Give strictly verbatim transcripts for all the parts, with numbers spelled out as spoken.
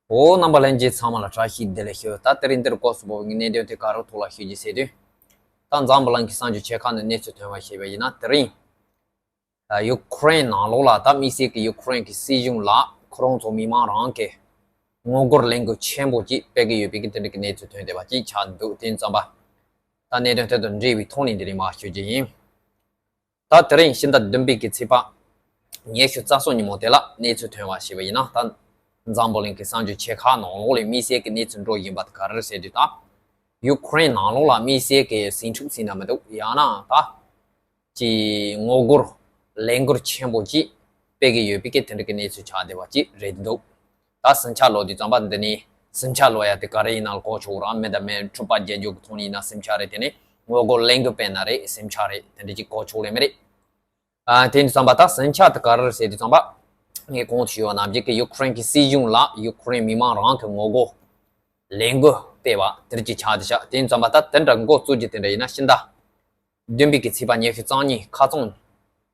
འོ། རྣམ་པ་ལྷན་རྒྱས་ཚང་མ་ལ་བཀྲ་ཤིས་བདེ་ལེགས་ཞུ། ད་དེ་རིང་འདིར་སྐོར་སུ་བབས་པའི་གནད་དོན་དེ་ག་རེ་ཐོག་ལ་ཞུ་རྒྱུ་ཟེར་དུས། ད་འཛམ་བུ་གླིང་གི་གསར་འགྱུར་ཆེ་ཁག་ནས་གནས་ཚུལ་ཐོན་པ་ཞེས་པ་ཡིན་ན། དེ་རིང་ཡུ་ཁུ་རེན་ནང་ལོགས་ལ། ད་དམིགས་བསལ་གྱི་ཡུ་ཁུ་རེན་གྱི་སྲིད་གཞུང་ལ་ཁོ་རང་ཚོ་མི་མང་རང་གི་ངོ་རྒོལ་ལས་འགུལ་ཆེན་པོ་ཅིག་སྤེལ་གྱི་ཡོད་པའི་གི་དེ་འདྲ་གི་གནས་ཚུལ་ཐོན་བསྡད་པ་ཅིག་ཆགས་འདུག་དེ་ཡིན་ཙམ་པ། ད་གནད་དོན་དེ་དང་འབྲེལ་བའི་ཐོག་ནས་འདི་རིང་མར་ཞུ་རྒྱུ་ཡིན། ད་དེ་རིང་ཕྱི་ཟླ་བདུན་པའི་གི་ཚེས་པ་ཉི་ཤུ་རྩ་གསུམ་ཉིན་མོ་དེ་ལ་གནས་ཚུལ་ཐོན་པ་ཞེས་པ་ཡིན་ན། ད་འཛམ་བུ་གླིང་གི་གསར་འགྱུར་ཆེ་ཁག་ནང་ལོགས་ལ་དམིགས་བསལ་གྱི་གནས་ཚུལ་འགྲོ་བཞིན་པ་དེ་ག་རེ་རེད་ཟེར་དུས། ད་ཡུ་ཁུ་རེན་ནང་ལོགས་ལ་དམིགས་བསལ་གྱི་ཟིང་འཁྲུག་ཟེར་ན་མི་འདུག་ཡང་ན་ད་ཅི་ངོ་རྒོལ་ལས་འགུལ་ཆེན་པོ་ཅིག་སྤེལ་གྱི་ཡོད་པའི་གི་དེ་འདྲ་གི་གནས་ཚུལ་ཆགས་བསྡད་པ་ཅིག་རེད་འདུག་ད་ཟིང་ཆ་ལོག་དུས་ཙམ་པ་འདི་ནི་ཟིང་ཆ་ལོག་ཡ་དེ་ག་རེ་ཡིན་ན་གོ་ཆོག་རང་མེད། ད་མེད་འཁྲུག་པ་རྒྱག་རྒྱུ་གི་ཐོག་ནས་ཡིན་ན་ཟིང་ཆ་རེད། དེ་ནི་ངོ་རྒོལ་ལས་འགུལ་སྤེལ་ན་རེད། ཟིང་ཆ་རེད། དེ་འདྲ་ཅིག་གོ་ཆོག་ལེ་མི་རེད། ཨ། དེ་ཡིན་དུས་ཙམ་པ་ད་ཟིང་ཆ་དེ་ག་རེ་རེད་ཟེར་དུས་ཙམ་པ། ངས་གོང་དུ་ཞུས་པ་ནང་བཞིན་གྱི་ཡུ་ཁུ་རེན་གྱི་སྲིད་གཞུང་ལ་ཡུ་ཁུ་རེན་མི་མང་རང་གི་ངོ་རྒོལ་ལས་འགུལ་སྤེལ་བ་དེ་འདྲ་ཅིག་ཆགས་བསྡད་ཤག་དེ་ཡིན་དུས་ཙམ་པ་ད་དེ་འདྲ་འགོ་བཙུགས་རྒྱུ་དེ་འདྲ་ཡིན་ན། ཕྱི་ཟླ་བདུན་པའི་གི་ཚེས་པ་ཉི་ཤུ་རྩ་གཉིས་ཁ་རྩང་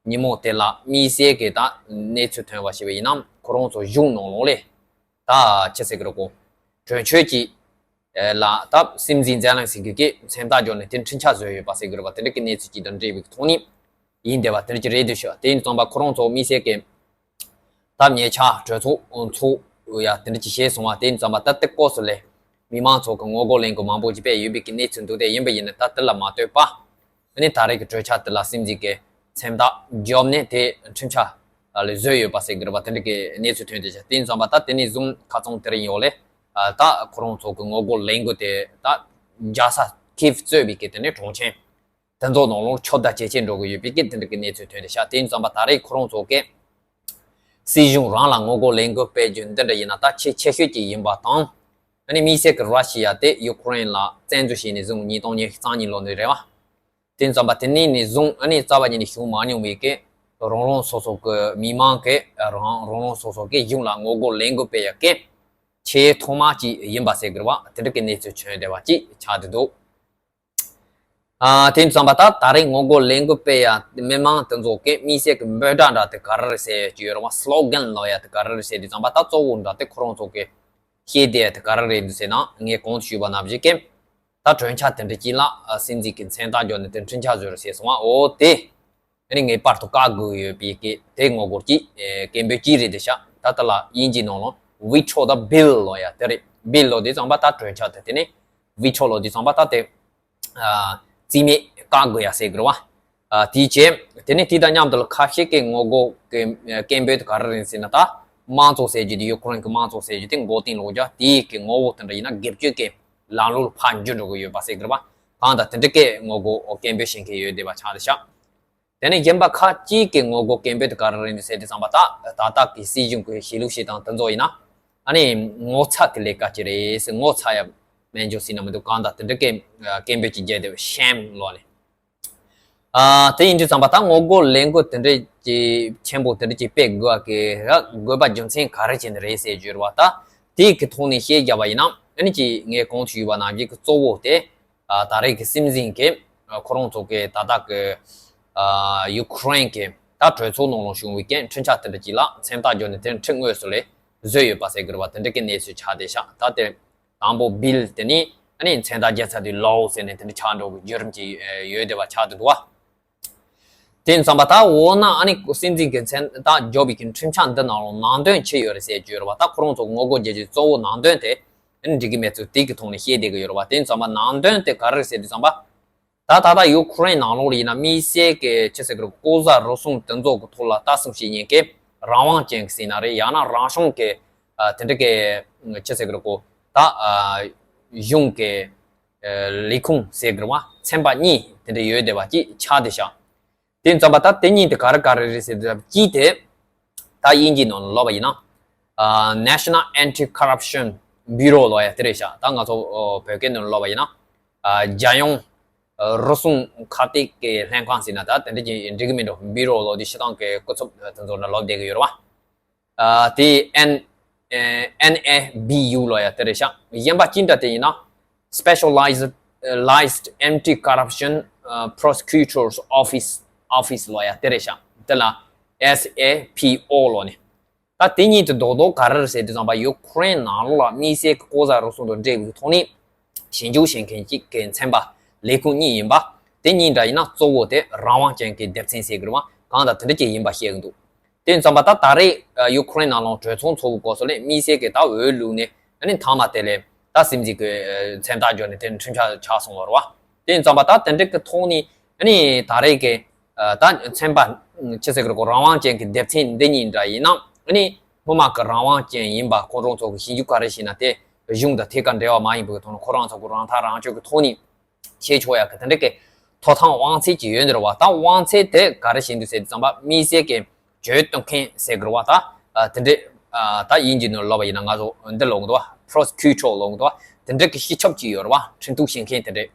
ཉིན་མོ་དེ་ལ་དམིགས་བསལ་གྱི་ད་གནས་ཚུལ་ཐོན་པ་ཞིག་ཡིན་ན། ཁོ་རང་ཚོ་གཞུང་ནང་ལོགས་ལས་ད་ཅི་ཟེར་གི་རེད་གོ། གྲོས་ཆོད་ཅིག་ལ་ད་སྲིད་འཛིན་ཛེ་ལན་སི་ཀི་གིས་མཚན་རྟགས་བརྒྱབ་ནས་དེ་འཕྲིན་ཆ་བཟོས་ཡོད་པ་ཟེར་གི་རེད་པ། དེ་འདྲ་གི་གནས་ཚུལ་ཅིག་དང་འབྲེལ་བའི་ཐོག་ནས་ཡིན་བསྡད་པ་དེ་འདྲ་ཅིག་རེད་འདུག་ཤག་དེ་ཡིན་དུས་ཙམ་པ་ཁོ་རང་ཚོ་དམིགས་བསལ་གྱི་ད་ཉེ་ཆར་གྲོས་ཚོགས་ཚོགས་ཡ་དེ་འདྲ་ཅིག་བྱས་སོང་བ། དེ་ཡིན་དུས་ཙམ་པ་ད་དེ་སྐོར་སུ་ལས་མི་མང་ཚོ་གི་ངོ་རྒོལ་ལས་འགུལ་མང་པོ་ཅིག་སྤེལ་ཡོད་པའི་གི་གནས་ཚུལ་འདུག་དེ་ཡིན་པ་ཡིན་ན་ད་དེ་ལ་མ་ལྟོས་པ། ཨ་ནི་ད་རེས་ཀྱི་གྲོས་འཆར་དེ་ལ་སྲིད་འཛིན་གྱིས་མཚན་རྟགས་བརྒྱབ་ནས་དེ་འཕྲིན་ཆ་ལ་བཟོས་ཡོད་པ་ཟེར་གི་རེད་པ། དེ་འདྲ་གི་གནས་ཚུལ་ཐོན་བསྡད་ཤག་དེ་ཡིན་དུས་ཙམ་པ་ད་དེ་ནས་བཟུང་ཁ་རྩང་དེ་རིང་ཡོང་ལས་ད་ཁོ་རང་ཚོ་གི་ངོ་རྒོལ་ལས་འགུལ་དེ་ད་རྒྱལ་ས་ཁིབ་གཙོས་པའི་གི་དེ་ནས་གྲོང་ཆེན་དེ་ཚོ་ནང་ལོགས་ཁྱབ་བརྡལ་ཇེ་ཆེ་འགྲོ་གི་ཡོད་པའི་གི་དེ་འདྲ་གི་གནས་ཚུལ་ཐོན་བསྡད་ཤག་དེ་ཡིན་དུས་ཙམ་པ་ད་རེས་ཁོ་རང་ཚོ་གི་སྲིད་གཞུང་རང་ལ་ངོ་རྒོལ་ལས་འགུལ་སྤེལ་རྒྱུ་འདི་འདྲ་ཡིན་ན་ད་ཆེས་ཆེ་ཤོས་ཅིག་ཡིན་པ་དང་། ཨ་ནི་དམིགས་བསལ་གྱི་ར་ཤི་ཡ་དེ་ཡུ་ཁུ་རེན་ལ་བཙན་འཛུལ་བྱས་ནས་བཟུང་ཉིས་སྟོང་ཉི་ཤུ་རྩ་གཉིས་ལོ་ནས་རེད་བ། དེ་ཙམ་པ་དེ་ནས་ནས་བཟུང་ཨ་ནི་རྩ་བ་ཉིད་ནས་བྱུང་མ་མྱོང་བའི་གི་རང་རང་སོ་སོ་གི་མི་མང་གི་རང་རང་རང་སོ་སོ་གི་གཞུང་ལ་ངོ་རྒོལ་ལས་འགུལ་སྤེལ་ཡ་གི་ཆེས་ཐོག་མ་ཅིག་ཡིན་པ་ཟེར་དགོས་རེད་བ། དེ་འདྲ་གི་གནས་ཚུལ་བྱུང་བསྡད་པ་ཅིག་ཆགས་བསྡད་འདུག་ཨ། དེ་ཙམ་པ་ད་ད་རེས་ངོ་རྒོལ་ལས་འགུལ་སྤེལ་ཡ་མི་མང་དེ་ཚོ་གི་དམིགས་བསལ་གྱི་འབོད་སྒྲ་འདྲ་དེ་ག་རེ་རེད་ཟེར་གྱི་ཡོད་རེད་བ། སི་ལོ་གན་ལབ་ཡ་དེ་ག་རེ་རེད་ཟེར་དུས་ཙམ་པ་ད་གཙོ་བོ་འདྲ་དེ་ཁོ་རང་ཚོ་གི་བཤད་བསྡད་ཡ་དེ་ག་རེ་རེད་འདུག་ཟེར་ན། ངས་གོང་དུ་ཞུས་པ་ནང་བཞིན་གི་ད་གྲོས་འཆར་དེ་འདྲ་ཅིག་ལ་ཨ་སྲིད་འཛིན་གྱི་མཚན་རྟགས་བརྒྱབ་ནས་དེ་འཕྲིན་ཆ་བཟོས་རེད་ཟེར་སོང་བ། འོ་དེ་ཨ་ནི་ངེས་པར་དུ་བཀག་དགོས་ཡོད་པའི་གི་དེ་ངོ་རྒོལ་གྱི་ཨེ་སྐད་འབོད་ཅིག་རེད་འདུག་ཤག་ད་ལྟ་ལ་དབྱིན་ཇིའི་ནང་ལ་བྷི་ཊོ་དང་བྷིལ་ལབ་ཡ་དེ་རེད། བྷིལ་ལབ་དུས་ཙམ་པ་ད་གྲོས་འཆར་དེ། དེ་ནས་བྷི་ཊོ་ལབ་དུས་ཙམ་པ་ད་དེ་ཨ་རྩིས་མེད་བཀག་དགོས་ཡ་ཟེར་གི་རེད་བ། ཨ་དེའི་རྗེས་དེ་ནས་དེ་དང་མཉམ་དུ་ལ་ཁ་ཤས་ཀྱི་ངོ་རྒོལ་གྱི་ཨ་སྐད་འབོད་དེ་ག་རེ་རེད་ཟེར་ན། ད་དམངས་གཙོ་ཟེར་རྒྱུ་དེ་ཡུ་ཁུ་རེན་གྱི་དམངས་གཙོ་ཟེར་རྒྱུ་དེ་མགོ་རྟིང་སློག་རྒྱུ་དེའི་གི་ངོ་བོ་དེ་འདྲ་ཡིན་ན་སྒེར་གཅོད་ཀྱི་ལམ་ལུགས་ལ་ཕར་འགྱུར་འགྲོ་གི་ཡོད་པ་ཟེར་གི་རེད་བ། གང་ལྟར་དེ་འདྲ་གི་ངོ་རྒོལ་སྐད་འབོད་བྱེད་མཁན་ཡོད་བསྡད་པ་ཆགས་བསྡད་ཤག་དེ་ནས་གཞན་པ་ཁག་ཅིག་གི་ངོ་རྒོལ་སྐད་འབོད་དེ་ག་རེ་རེད་འདུག་ཟེར་དུས་ཙམ་པ། ད་ད་ལྟ་གི་སྲིད་གཞུང་གི་གཞིས་ལུས་ཤིག་དང་དེ་ཚོ་ཡིན་ན་ཨ་ནི་ངོ་ཚ་གི་ལས་ཀ་ཅིག་རེད་ཟེར། ངོ་ཚ་ཡ་མེད་འཇོག་ཟེར་ན་མི་འདུག་གང་ལྟར་དེ་འདྲ་གི་སྐད་འབོད་ཅིག་བརྒྱབ་བསྡད་པ། ཤེམ་ལབ་ནས། ཨ་དེ་ཡིན་དུས་ཙམ་པ་ད་ངོ་རྒོལ་ལས་འགུལ་དེ་འདྲ་ཅིག་ཆེན་པོ་དེ་འདྲ་ཅིག་སྤེལ་དགོས་པ་གི་དགོས་པ་རྒྱུ་མཚན་ག་རེ་བྱས་ནས་རེད་ཟེར་གྱི་ཡོད་རེད་བ། ད་དེའི་གི་ཐོག་ནས་བཤད་བརྒྱབ་པ་ཡིན་ན། ཨ་ནི་ཅིག་ངས་གོང་དུ་ཞུས་པ་ནང་བཞིན་གི་གཙོ་བོ་དེ་ཨ་ད་རེས་ཀྱི་སྲིད་འཛིན་གྱིས་ཨ་ཁོ་རང་ཚོ་གི་ད་ལྟ་གི་ཨ་ཡུ་ཁུ་རེན་གྱི་ད་གྲོས་ཚོགས་ནང་ལ་བྱུང་བའི་གི་འཕྲིན་ཆ་དེ་འདྲ་ཅིག་ལ་མཚན་རྟགས་བརྒྱབ་ནས་དེ་འཕྲིན་དངོས་སུ་ལས་བཟོས་ཡོད་པ་ཟེར་གི་རེད་བ། དེ་འདྲ་གི་གནས་ཚུལ་ཆགས་བསྡད་ཤག་ད་དེ་དང་པོ་བྷིལ། དེ་ནས་ཨ་ནི་མཚན་རྟགས་བརྒྱབ་ཚར་དུས་ལོ་ཟེར་ནས་དེ་འདྲ་ཆགས་འགྲོ་གི་བརྒྱུད་རིམ་ཅིག་ཡོད་བསྡད་པ་ཆགས་བསྡད་འདུག་བ། དེ་ཡིན་དུས་ཙམ་པ་ད་འོ་ན་ཨ་ནི་སྲིད་འཛིན་གྱི་མཚན་རྟགས་བརྒྱབ་པའི་གི་འཕྲིན་ཆ་འདི་ནང་ལ་ནང་དོན་ཅི་ཡོད་རེད་ཟེར་གྱི་ཡོད་རེད་བ། ད་ཁོ་རང་ཚོ་ངོ་རྒོལ་རྒྱག་རྒྱུའི་གཙོ་བོ་ནང་དོན་དེ་ཨ་ནི་འགྲིག་གི་མེད་ཚུལ་དེ་གི་ཐོག་ནས་བཤད་བསྡད་ཀྱི་ཡོད་རེད་བ། དེ་ཡིན་དུས་ཙམ་པ་ནང་དོན་དེ་ག་རེ་རེད་ཟེར་དུས་ཙམ་པ། ད་ད་ལྟ་ཡུ་ཁུ་རེན་ནང་ལོགས་ལ་ཡིན་ན་དམིགས་བསལ་གྱི་ཅི་ཟེར་གི་རེད། ལྐོག་ཟ་རུལ་སུངས་དེ་ཚོ་གི་ཐོག་ལ་ལྟ་སྲུང་བྱེད་མཁན་གྱི་རང་དབང་ཅན་གྱི་ཟེར་ན་རེད། ཡང་ན་རང་གཞུང་གི་ཨ་དེ་འདྲ་གི་ཅི་ཟེར་གི་རེད་གོ། ད་ཨ་གཞུང་གི་ཨ་ལས་ཁུངས་ཟེར་གི་རེད་བ། ཚན་པ་གཉིས་དེ་འདྲ་ཡོད་བསྡད་པ་ཅིག་ཆགས་བསྡད་ཤག་དེ་ཡིན་དུས་ཙམ་པ་ད་དེ་གཉིས་དེ་ག་རེ་ག་རེ་རེད་ཟེར་དུས། གཅིག་དེ་ད་དབྱིན་ཇིའི་ནང་ལ་ལབ་པ་ཡིན་ན་ཨ་National Anti-Corruption Bureau ལབ་ཡ་དེ་རེད་ཤག་ད་ང་ཚོ་ཨ་བོད་སྐད་ནང་ལ་ལབ་པ་ཡིན་ན་ཨ་རྒྱལ་ཡོངས་ཨ་རུལ་སུངས་ཁ་གཏད་ཀྱི་ལྷན་ཁང་ཟེར་ན་ད་དེ་འདྲ་ཅིག་འགྲིག་གི་མིན་འགྲོ། བྷི་རོ་ལབ་དུས་སྤྱིར་བཏང་གི་སྐུ་ཚབ་དེ་ཚོ་ནང་ལབ་བསྡད་ཀྱི་ཡོད་རེད་བ། ཨ་དེ་ཨེན་ཨེ་ཨེན་ཨེ་བྷི་ཡུ་ལབ་ཡ་དེ་རེད་ཤག་གཞན་པ་གཅིག་འདྲ་དེ་ཡིན་ན་Specialized Licensed Anti-Corruption ཨ་Prosecutor's Office Office ལབ་ཡ་དེ་རེད་ཤག་དེ་ལ་S A P O ལབ་ནས། ད་ ད་དེ་གཉིས་དེ་རྡོག་རྡོག་ག་རེ་རེད་ཟེར་དུས་ཙམ་པ་ཡུ་ཁུ་རེན་ནང་ལོགས་ལ་དམིགས་བསལ་གྱི་ལྐོག་ཟ་རུལ་སུངས་དང་འབྲེལ་བའི་ཐོག་ནས་ཞིབ་འཇུག་བྱེད་མཁན་གཅིག་གི་ཚན་པ་ལས་ཁུངས་གཉིས་ཡིན་པ། དེ་གཉིས་འདྲ་ཡིན་ན་གཙོ་བོ་དེ་རང་དབང་ཅན་གྱི་སྡེབ་ཚན་ཟེར་གི་རེད་བ། གང་ལྟར་དེ་འདྲ་ཅིག་ཡིན་པ་བཤད་གི་འདུག་དེ་ཙམ་པ་ད་ད་རེས་ཡུ་ཁུ་རེན་ནང་ལོགས་གྲོས་ཚོགས་ཚོགས་པའི་སྐབས་སུ་ལས་དམིགས་བསལ་གྱི་ད་འོས་བླུགས་ནས་ཨ་ནི་མཐའ་མ་དེ་ལས་ད་སྲིད་འཛིན་གྱི་མཚན་རྟགས་འཇོག་ནས་དེ་འཁྲུན་ཆོད་ཆགས་སོང་བ་རེད་བ། དེ་ཙམ་པ་ད་དེ་འདྲ་གི་ཐོག་ནས་ཨ་ནི་ད་རེས་ཀྱི་ད་ཚན་པ་ཅི་ཟེར་གི་རེད་གོ། རང་དབང་ཅན་གྱི་སྡེབ་ཚན་འདི་གཉིས་འདྲ་ཡིན་ན་ཨ་ནི་སྔོན་མ་གི་རང་དབང་ཅན་ཡིན་པ་ཁོ་རང་ཚོ་གི་ཞིབ་འཇུག་ག་རེ་བྱས་ན་དེ་གཞུང་དང་ཐད་ཀར་འབྲེལ་བ་མ་ཡིན་པའི་ཐོག་ནས་ཁོ་རང་ཚོ་གི་རང་ཐག་རང་གཅོད་ཀྱི་ཐོག་ནས་བྱེད་ཆོག་ཡག་གི་དེ་འདྲ་གི་ཐོབ་ཐང་དབང་ཚད་ཅིག་ཡོད་འདི་རེད་བ། ད་དབང་ཚད་དེ་ག་རེ་བྱེད་འདུག་ཟེར་དུས་ཙམ་པ་དམིགས་བསལ་གྱི་བརྗོད་གཏོང་མཁན་ཟེར་གི་རེད་བ། ད་དེ་འདྲ་ད་དབྱིན་ཇིའི་ནང་ལབ་པ་ཡིན་ན་ང་ཚོ་འདི་ལབ་གི་འདུག་བ། prosecutor ལབ་གི་འདུག་བ། དེ་འདྲ་གི་སྤྱི་ཁྱབ་ཅིག་ཡོད་རེད་བ། ཁྲིམས་གཏུག་བྱེད་མཁན་དེ་འདྲ།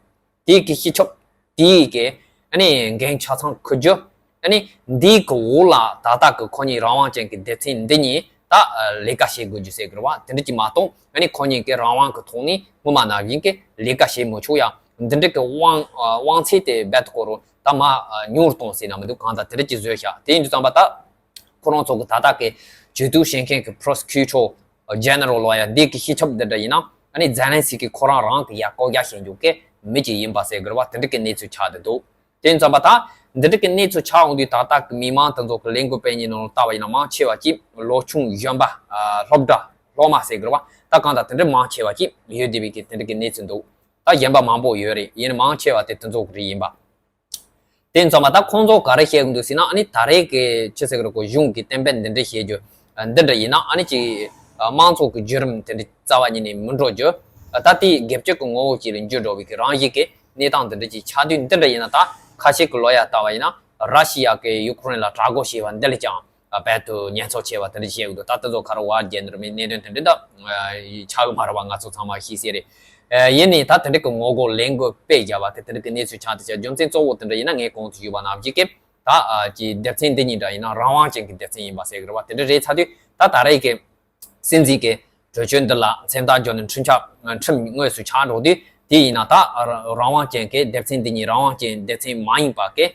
དེའི་གི་སྤྱི་ཁྱབ་དེའི་གི་ཨ་ནི་འགན་ཆ་ཚང་འཁུར་རྒྱུ། ཨ་ནི་འདིའི་གི་འོག་ལ་ད་ལྟ་གི་ཁོ་གཉིས་རང་དབང་ཅན་གྱི་སྡེ་ཚན་འདི་གཉིས་ད་ལས་ཀ་བྱེད་དགོས་རྒྱུ་ཟེར་གི་རེད་བ། དེ་འདྲ་ཅིག་མ་གཏོགས་ཨ་ནི་ཁོ་གཉིས་ཀྱི་རང་དབང་གི་ཐོག་ནས་སྔོན་མ་ནང་བཞིན་གྱི་ལས་ཀ་བྱེད་མི་ཆོག་ཡ། འདི་འདྲ་གི་དབང་དབང་ཚད་དེ་རྦད་དེ་ཁོ་རང་ད་མར་ཉུང་རུ་གཏོང་ཟེར་ན་མི་འདུག་གང་ལྟར་དེ་འདྲ་ཅིག་བཟོས་བཞག་དེ་ཡིན་དུས་ཙམ་པ་ད། ཁོ་རང་ཚོ་གི་ད་ལྟ་གི་བྱེད་གཏུག་བྱེད་མཁན་གྱི་prosecutor general ལོ་ཡ་འདི་གི་སྤྱི་ཁྱབ་འདི་འདྲ་ཡིན་ན་ཨ་ནི་ཛེ་ལན་སི་ཀི་ཁོ་རང་རང་གི་ཡ་བཀོད་རྒྱ་བྱེད་འཇུག་གི་མི་ཅིག་ཡིན་པ་ཟེར་དགོས་རེད་བ། དེ་འདྲ་གི་གནས་ཚུལ་ཆགས་བསྡད་འདུག་དེ་ཡིན་ཙམ་པ་ད་འདི་འདྲ་གི་གནས་ཚུལ་ཆགས་འོང་དུས་ད་ལྟ་གི་མི་མང་དེ་ཚོ་གི་ལས་འགུལ་སྤེལ་མཁན་ནང་ལ་ལྟ་བ་ཡིན་ན་མང་ཆེ་བ་ཅིག་ལོ་ཆུང་གཞོན་པ་སློབ་གྲྭ་སློབ་མ་ཟེར་དགོས་རེད་བ། ད་གང་ལྟར་དེ་འདྲ་མང་ཆེ་བ་ཅིག་ཡོད་བསྡད་པའི་གི་དེ་འདྲ་གི་གནས་ཚུལ་འདུག་ད་གཞན་པ་མང་པོ་ཡོད་རེད། ཡིན་ན་མང་ཆེ་བ་དེ་དེ་ཚོ་གི་རིགས་ཡིན་པ། དེ་ཡིན་ཙམ་པ་ད་ཁོང་ཚོ་ག་རེ་བཤད་གི་འདུག་ཟེར་ན་ཨ་ནི་ད་རེས་ཀྱི་ཅི་ཟེར་གི་རེད་གོ། གཞུང་གི་གཏན་འབེབས་འདི་འདྲ་བཤད་རྒྱུ་འདི་འདྲ་ཡིན་ན་ཨ་ནི་ཅིག་དམངས་གཙོ་གི་བརྒྱུད་རིམ་དེ་འདྲ་རྩ་བ་ཉིད་ནས་མི་འགྲོ་རྒྱུ། ད་ལྟའི་སྒེར་གཅོད་ཀྱི་ངོ་བོ་ཅིག་ལ་འགྱུར་འགྲོ་བའི་གི་རང་བཞིན་གྱི་གནས་སྟངས་འདི་འདྲ་ཅིག་ཆགས་དུས་འདི་འདྲ་ཡིན་ན། ད་ཁ་ཤས་ཀྱི་ལོ་ཡ་ལྟ་བ་ཡིན་ན་ར་ཤི་ཡ་གི་ཡུ་ཁུ་རེན་ལ་དྲག་རྒོལ་བྱས་པ་འདི་ལ་ཀྱང་རྦད་དེ་ཉེན་ཚབས་ཆེ་བ་དེ་འདྲ་བཤད་ཡོད་འདུག་ད་དེ་ཚོ་ག་རེ་བར་བརྒྱན་ནི་རེད་མིན་གནད་དོན་དེ་འདྲ་ད་ཆགས་གི་མ་རེད་བ། ང་ཚོ་ཚང་མ་ཤེས་གསལ་རེད། ཡིན་ནའི་ད་དེ་འདྲ་གི་ངོ་རྒོལ་ལས་འགུལ་སྤེལ་བཞག་པ་དེ་དེ་འདྲ་གི་གནས་ཚུལ་ཆགས་དེ་ཆགས་རྒྱུ་མཚན་གཙོ་བོ་དེ་འདྲ་ཡིན་ན་ངས་གོང་དུ་ཞུས་པ་ནང་བཞིན་གྱི་ད་ཀྱི་སྡེབ་ཚན་འདི་གཉིས་འདྲ་ཡིན་ན་རང་དབང་ཅན་གྱི་སྡེབ་ཚན་ཡིན་པ་ཟེར་གི་རེད་བ། དེ་འདྲ་རེད་ཚར་དུས་ད་ད་རེས་ཀྱི་སྲིད་འཛིན་གྱི་གྲོས་ཆོད་འདི་ལ་མཚན་རྟགས་འཇོག་ནས་འཁྲུན་ཆོད་ཁྲིམས་དངོས་སུ་ཆགས་འགྲོ་དུས་དེ་ཡིན་ན་ད་རང་དབང་ཅན་གྱི་སྡེབ་ཚན་འདི་གཉིས་རང་དབང་ཅན་སྡེབ་ཚན་མ་ཡིན་པ་གི་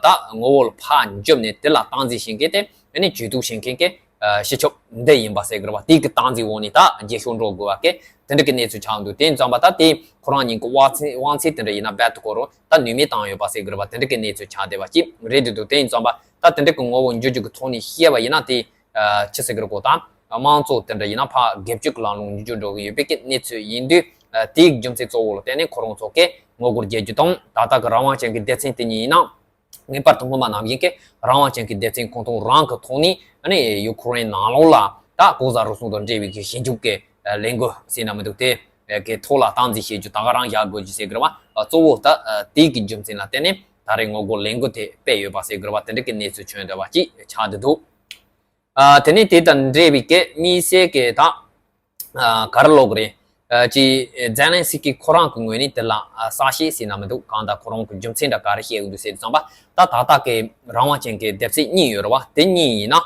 ད་ངོ་བོ་ལ་ཕར་འཇོག་ནས་དེ་ལ་སྟངས་འཛིན་བྱེད་མཁན་དེ་ཨ་ནི་ཇུས་གཏོགས་བྱེད་མཁན་གྱི་སྤྱི་ཁྱབ་འདི་ཡིན་པ་ཟེར་གི་རེད་བ། དེ་གི་སྟངས་འཛིན་འོག་ནས་ད་རྒྱལ་ཤོག་འགྲོ་དགོས་བ་གི་དེ་འདྲ་གི་གནས་ཚུལ་ཆགས་འདུག་དེ་ཡིན་ཙམ་པ་ད་དེ་ཁོ་རང་ཉིད་ཀྱི་དབང་ཚད་དབང་ཚད་དེ་འདྲ་ཡིན་ན་རྦད་དེ་ཁོ་རང་ད་ནུས་མེད་བཏང་ཡོད་པ་ཟེར་གི་རེད་བ། དེ་འདྲ་གི་གནས་ཚུལ་ཆགས་བསྡད་པ་ཅིག་རེད་འདུག་དེ་ཡིན་ཙམ་པ་ད་དེ་འདྲ་གི་ངོ་བོ་འགྱུར་རྒྱུ་གི་ཐོག་ནས་བཤད་པ་ཡིན་ན་དེ་ཅི་ཟེར་གི་རེད་གོ། ད་དམངས་གཙོ་དེ་འདྲ་ཡིན་ན་ཕར་སྒེར་གཅོད་ཀྱི་ལམ་ལུགས་འགྱུར་རྒྱུ་འགྲོ་གི་ཡོད་པའི་གི་གནས་ཚུལ་ཡིན་དུས་དེའི་རྒྱུ་མཚན་གཙོ་བོ་ལ་བརྟེན་ནས་ཁོ་རང་ཚོ་གི་ངོ་རྒོལ་རྒྱག་རྒྱུ་དང་། ད་ལྟ་གི་རང་དབང་ཅན་གྱི་སྡེ་ཚན་དེ་གཉིས་ཡིན་ན། ངེས་པར་དུ་སྔོན་མ་ནང་བཞིན་གྱི་རང་དབང་ཅན་གྱི་སྡེ་ཚན་ཁོང་ཚོ་རང་གི་ཐོག་ནས་ཨ་ནི་ཡུ་ཁུ་རེན་ནང་ལོགས་ལ་ད་ལྐོག་ཟ་རུལ་སུངས་དང་འབྲེལ་བའི་གི་ཞིབ་འཇུག་གི་ལས་འགུལ་ཟེར་ན་མི་འདུག་དེ་གི་ཐོག་ལ་སྟངས་འཛིན་བྱེད་རྒྱུ་ད་ག་རང་བཞག་དགོས་རྒྱུ་ཟེར་གི་རེད་བ། གཙོ་བོ་ད་དེའི་གི་རྒྱུ་མཚན་ལ་བརྟེན་ནས་ད་རེས་ངོ་རྒོལ་ལས་འགུལ་དེ་སྤེལ་ཡོད་པ་ཟེར་གི་རེད་བ། དེ་འདྲ་གི་གནས་ཚུལ་བྱུང་ཡོད་པ་ཅིག་ཆགས་བསྡད་འདུག་ཨ་དེ་ནས་དེ་དང་འབྲེལ་བའི་གི་དམིགས་བསལ་གི་ད་ཨ་ག་རེ་ལབ་དགོས་རེད། ཨ་ཅི་ཛེ་ལན་སི་ཀི་ཁོ་རང་གི་ངོས་ནས་དེ་ལ་ཨ་གསལ་བཤད་ཟེར་ན་མི་འདུག་གང་ལྟར་ཁོ་རང་གི་རྒྱུ་མཚན་འདྲ་ག་རེ་བཤད་ཡོད་འདུག་ཟེར་དུས་ཙམ་པ། ད་ད་ལྟ་གི་རང་དབང་ཅན་གྱི་སྡེབ་ཚན་གཉིས་ཡོད་རེད་བ། དེ་གཉིས་ཡིན་ན་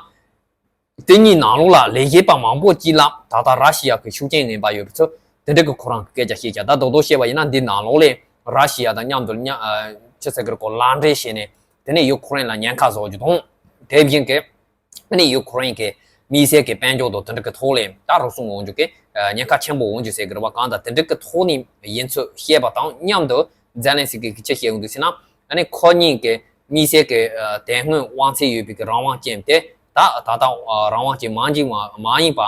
དེ་གཉིས་ནང་ལོགས་ལ་ལས་བྱེད་པ་མང་པོ་ཅིག་ལ་ད་ལྟ་ར་ཤི་ཡ་གི་ཤུགས་རྐྱེན་ངན་པ་ཡོད་པ་ཚོ་དེ་འདྲ་གི་ཁོ་རང་གི་སྐད་ཆ་བཤད་ཀྱང་། ད་རྡོག་རྡོག་བཤད་པ་ཡིན་ན་འདི་ནང་ལོགས་ལས་ར་ཤི་ཡ་དང་མཉམ་དུ་མཉམ་ཨ་ཅི་ཟེར་གི་རེད་གོ། ལག་འབྲེལ་བྱས་ནས་དེ་ནས་ཡུ་ཁུ་རེན་ལ་ཉེན་ཁ་བཟོ་རྒྱུ་དང་། དེ་བཞིན་གི་ཨ་ནི་ཡུ་ཁུ་རེན་གྱི་དམིགས་བསལ་གྱི་དཔལ་འབྱོར་དང་དེ་འདྲ་གི་ཐོག་ལས་ད་རུལ་སུངས་འོང་རྒྱུ་གི་ཉེན་ཁ་ཆེན་པོ་འོང་རྒྱུ་ཟེར་གི་རེད་བ། གང་ལྟར་དེ་འདྲ་གི་ཐོག་ནས་ཡིན་ཚུལ་བཤད་པ་དང་མཉམ་དུ་ཛེ་ལན་སི་ཀི་གིས་ཅི་བཤད་ཡོང་འདུག་ཟེར་ན། ཨ་ནི་ཁོ་གཉིས་ཀྱི་དམིགས་བསལ་གྱི་དེ་སྔོན་དབང་ཚད་ཡོད་པའི་གི་རང་དབང་ཅན་དེ་ད་ད་ལྟ་རང་དབང་ཅན་མ་འཇིག་མ་མ་ཡིན་པ།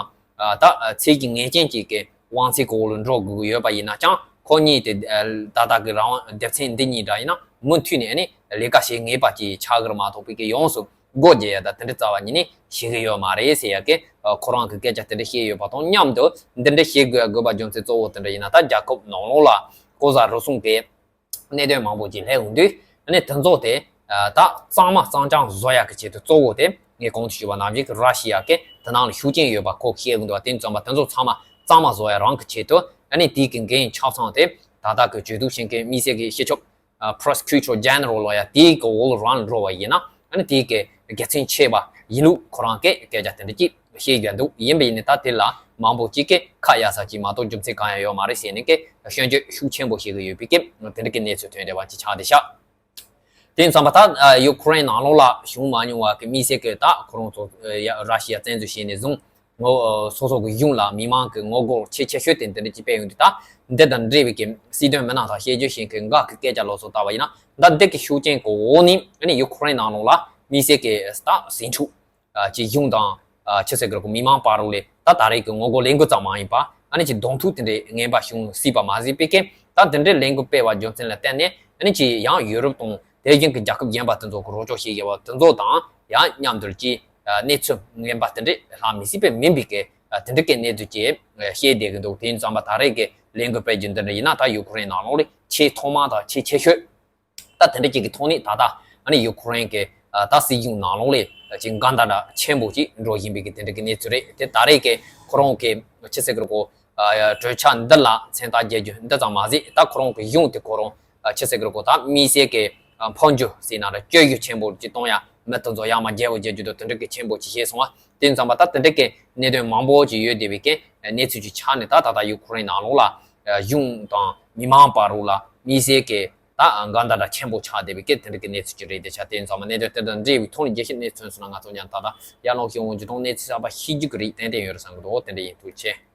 ད་ཚད་ཀྱི་ངེས་ཅན་ཅིག་གི་དབང་ཚད་ཀྱི་འོག་ལ་འགྲོ་དགོས་ཀྱི་ཡོད་པ་ཡིན་ན་ཀྱང་། ཁོ་གཉིས་དེ་ད་ལྟ་གི་རང་དབང་སྡེ་ཚན་འདི་གཉིས་འདྲ་ཡིན་ན་མུ་མཐུད་ནས་ཨ་ནི་ལས་ཀ་བྱེད་ངེས་པ་ཅིག་ཆགས་ཀྱི་རེད་མ་གཏོགས་པའི་གི་ཡོངས་སུ་སྒོ་འབྱེད་ཡ་ད་དེ་འདྲ་རྩ་བ་ཉིད་ནས་བྱེད་ཀྱི་ཡོད་མ་རེད་ཟེར་ཡ་གི་ཁོ་རང་གི་སྐད་ཆ་དེ་འདྲ་བཤད་ཡོད་པ་དང་མཉམ་དུ། འདི་འདྲ་བྱེད་དགོས་དགོས་པ་རྒྱུ་མཚན་གཙོ་བོ་དེ་འདྲ་ཡིན་ན། ད་རྒྱལ་ཁབ་ནང་ལོགས་ལ་ལྐོག་ཟ་རུལ་སུངས་ཀྱི་གནད་དོན་མང་པོ་ཅིག་སླེབས་ཡོང་དུས། ཨ་ནི་དེ་ཚོ་དེ་ད་གཙང་མ་གཙང་རྐྱང་བཟོ་ཡག་གི་ཆེད་དུ་གཙོ་བོ་དེ་ངས་གོང་དུ་ཞུས་པ་ནང་བཞིན་གྱི་ར་ཤི་ཡ་གི་དེ་ནང་ལ་ཤུགས་རྐྱེན་ཡོད་པ་ཁོ་བཤད་ཡོང་འདུག་པ། དེ་ཙམ་པ་དེ་ཚོ་ཚང་མ་གཙང་མ་བཟོ་ཡ་རང་གི་ཆེད་དུ། ཨ་ནི་དེའི་གི་འགན་ཆ་ཚང་དེ་ད་ལྟ་གི་ཇུས་གཏོགས་བྱེད་མཁན་དམིགས་བསལ་གྱི་སྤྱི་ཁྱབ་prosecutor general ལོ་ཡ་དེའི་གི་འོག་ལ་རང་འགྲོ་བ་ཡིན་ན། ཨ་ནི་དེའི་གི་དགེ་མཚན་ཆེ་བ་ཡིན་ལུགས་ཁོ་རང་གི་སྐད་ཆ་དེ་འདྲ་ཅིག་བཤད་རྒྱུ་འདུག་ཡིན་པ་ཡིན་ནའི་ད་དེ་ལ་མང་པོ་ཅིག་གིས་ཁ་གཡར་ས་ཅིག་མ་གཏོགས་རྒྱུ་མཚན་གང་ཡང་ཡོད་མ་རེད་ཟེར་ནས་གི་སྐྱོན་བརྗོད་ཤུགས་ཆེན་པོ་བྱེད་ཀྱི་ཡོད་པའི་གི་དེ་འདྲ་གི་གནས་ཚུལ་ཐོན་བསྡད་པ་ཅིག་ཆགས་བསྡད་ཤག་དེ་ཡིན་ཙང་པ་ད་ཡུ་ཁུ་རེན་ནང་ལོགས་ལ་བྱུང་མ་མྱོང་བ་གི་དམིགས་བསལ་གྱི་ད་ཁོ་རང་ཚོ་ཡ་ར་ཤི་ཡ་བཙན་འཛུལ་བྱས་ནས་བཟུང་ངོ་སོ་སོ་གི་གཞུང་ལ་མི་མང་གི་ངོ་རྒོལ་ཆེས་ཆེ་ཤོས་དེ་འདི་འདྲ་ཅིག་སྤེལ་ཡོང་དུས། ད་འདི་དང་འབྲེལ་བའི་གི་སྲིད་དོན་མི་སྣ་དང་བཤད་རྒྱུ་ཞིག་གི་འགག་གི་སྐད་ཆ་ལོགས་སུ་ལྟ་བ་ཡིན་ན། ད་འདི་གི་ཤུགས་རྐྱེན་གི་འོག་ནས་ཨ་ནི་ཡུ་ཁུ་རེན་ནང་ལོགས་ལ་དམིགས་བསལ་གྱི་ད་ཟིང་འཁྲུག་ཅིག་གཞུང་དང་ཆི་ཟེར་གི་རེད་གོ་མི་མང་བར་ལ་ད་ད་རེས་ཀྱི་ངོ་རྒོལ་ལས་འགུལ་ཙམ་མ་ཡིན་པ་ཨ་ནི་ཅིག་གདོང་ཐུག་དེ་འདྲའི་ངན་པ་བྱུང་སྲིད་པ་མ་ཟད་པའི་གི་ད་དེ་འདྲའི་ལས་འགུལ་སྤེལ་བ་རྒྱུ་མཚན་ལ་བརྟེན་ནས་ཨ་ནི་ཅིག་ཡང་ཡུ་རོབ་དང་དེ་བཞིན་གྱི་རྒྱལ་ཁབ་གཞན་པ་དེ་ཚོ་གི་རོགས་སྐྱོར་བྱེད་དགོས་པ་དེ་ཚོ་དང་ཡང་མཉམ་དུ་ཅིག་གནས་ཚུལ་ངན་པ་དེ་འདྲའི་ལྷག་མི་སྲིད་པའི་མིན་པའི་གི་དེ་འདྲའི་གི་གནས་ཚུལ་ཅིག་བཤད་བསྡད་གི་འདུག་དེ་ཡིན་ཙང་པ་ད་རེས་ཀྱི་ལས་འགུལ་སྤེལ་རྒྱུ་འདི་འདྲ་ཡིན་ན། ད་ཡུ་ཁུ་རེན་ནང་ལོགས་ལ་ཆེས་ཐོག་མ་དང་ཆེས་ཆེ་ཤོས་ད་དེ་འདྲ་ཅིག་གི་ཐོག་ནས་ད་ལྟ་ཨ་ནི་ཡུ་ཁུ་རེན་གྱི་ད་སྲིད་གཞུང་ནང་ལོགས་ལ་ཅིག་འགལ་ཟླ་འདྲ་ཆེན་པོ་ཅིག་འགྲོ་བཞིན་པའི་གི་དེ་འདྲ་གི་གནས་ཚུལ་རེད། དེ་ད་རེས་ཀྱི་ཁོ་རང་གི་ཆི་ཟེར་གི་རེད་གོ་གྲོས་འཆར་འདི་ལ་མཚན་རྟགས་རྒྱག་རྒྱུ་འདི་ཙམ་མ་ཟད། ད་ཁོ་རང་གི་གཞུང་དེ་ཁོ་རང་ཆི་ཟེར་གི་རེད་གོ་ད་དམིགས་བསལ་གྱི་འཕོ་འགྱུར་ཟེར་ན་ར་བཅོས་བསྒྱུར་ཆེན་པོ་ཅིག་གཏོང་ཡ། མི་དེ་ཚོ་ཡར་མར་རྒྱལ་བོ་རྒྱལ་རྒྱུ་དང་དེ་འདྲ་གི་ཆེན་པོ་ཅིག་བྱས་སོང་བ། དེ་ཙམ་པ་ད་དེ་འདྲ་གི་གནད་དོན་མང་པོ་ཅིག་ཡོད་བསྡད་པའི་གི་གནས་ཚུལ་ཅིག་ཆགས་ནས། ད་ད་ལྟ་ཡུ་ཁུ་རེན་ནང་ལོགས་ལ་གཞུང་དང་མི་མང་བར་ལ་དམིགས་བསལ་གྱི་ད་འགལ་ཟླ་འདྲ་ཆེན་པོ་ཆགས་བསྡད་པའི་གི་དེ་འདྲ་གི་གནས་ཚུལ་ཅིག་རེད། དེ་ཆ་དེ་ཙམ་པ་གནད་དོན་དེ་དང་འབྲེལ་བའི་ཐོག་ནས་རྒྱས་བཤད་གནས་ཚུལ་སོང་ན་ང་ཚོ་མཉམ་ད་ལྟ་ཡར་ལངས་ཤོག་འོང་རྒྱུ་དང་གནས་ཚུལ་གསར་པ་ཤེས་རྒྱུ་གི་རེད། ཏན་ཏན་ཡོད་རེད་བསམ་གི་འདུག་དེ་འདྲ་ཡིན། ཐུགས་རྗེ་ཆེ།